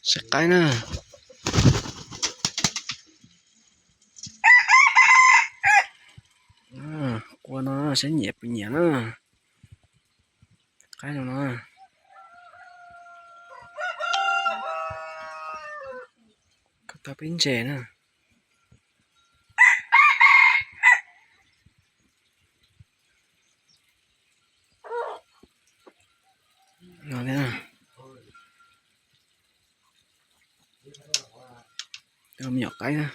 Saib qaib na. Qua no saib nyiam puas nyiam na. Qaib no no. Ko taw peb ntses na. No thiab. Me nyuam qaib na.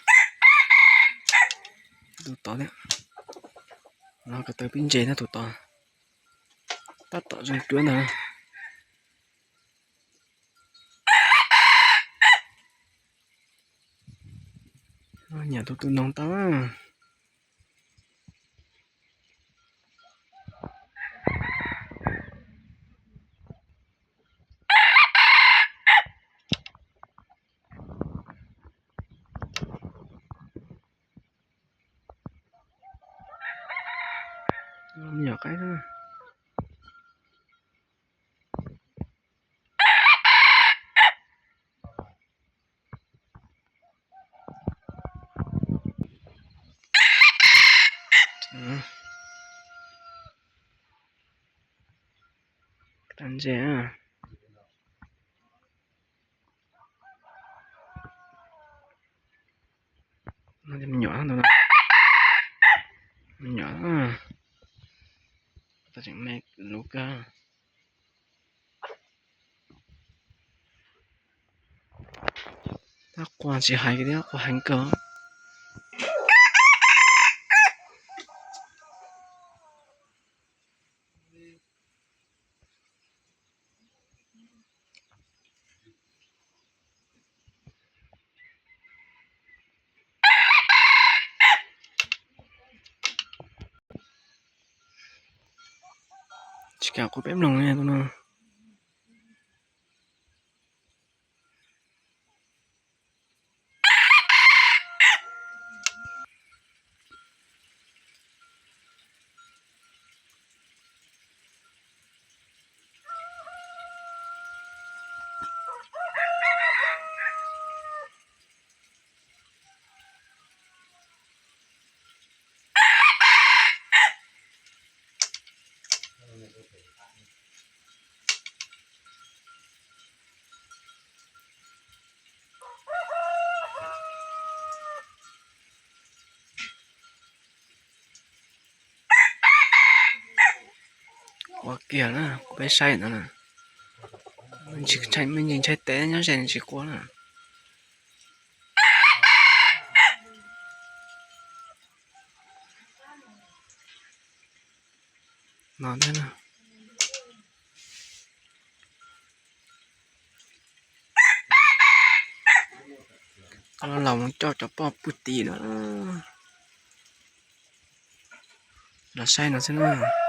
Tus tod thiab. No ko taw peb ntses na tus tod. Tab tom zoo cuab ntag. Nyiam tus tus noog tau. Me nyuam qaib na. Tag ntses. Me nyuam ntawd, me nyuam, tseem me luv kawg. Tab quas tsis hais tias quas heev kawg. Tsis kam quas peb mloog li tus no. Quas kiag na, peb saib no na. Me ntsis ntshai tes nyob ze tsis quas na. No thiab na. Koj los mus coj cov poj pwj tim no. Los saib no xwb na.